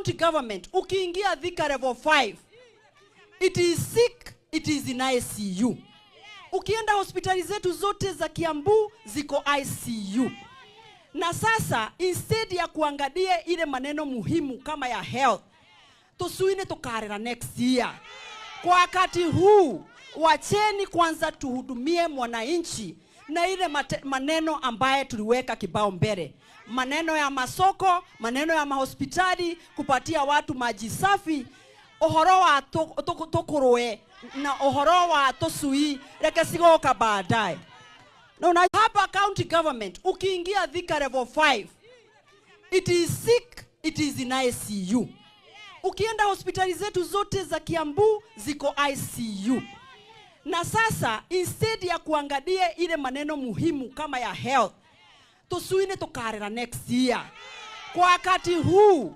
County government, ukiingia Thika level 5, it is sick, it is in ICU. Ukienda hospitali zetu zote za Kiambu ziko ICU. Na sasa instead ya kuangalia ile maneno muhimu kama ya health, tusuine tukarera next year. Kwa wakati huu, wacheni kwanza tuhudumie mwananchi na ile maneno ambaye tuliweka kibao mbele, maneno ya masoko, maneno ya mahospitali, kupatia watu maji safi, uhoro wa tukurwe na uhoro wa tusui reke cigoka baadaye. Na hapa county government, ukiingia Thika level 5, it is sick, it is in ICU. Ukienda hospitali zetu zote za Kiambu ziko ICU. Na sasa instead ya kuangalia ile maneno muhimu kama ya health, tusuine tukarera next year. Kwa wakati huu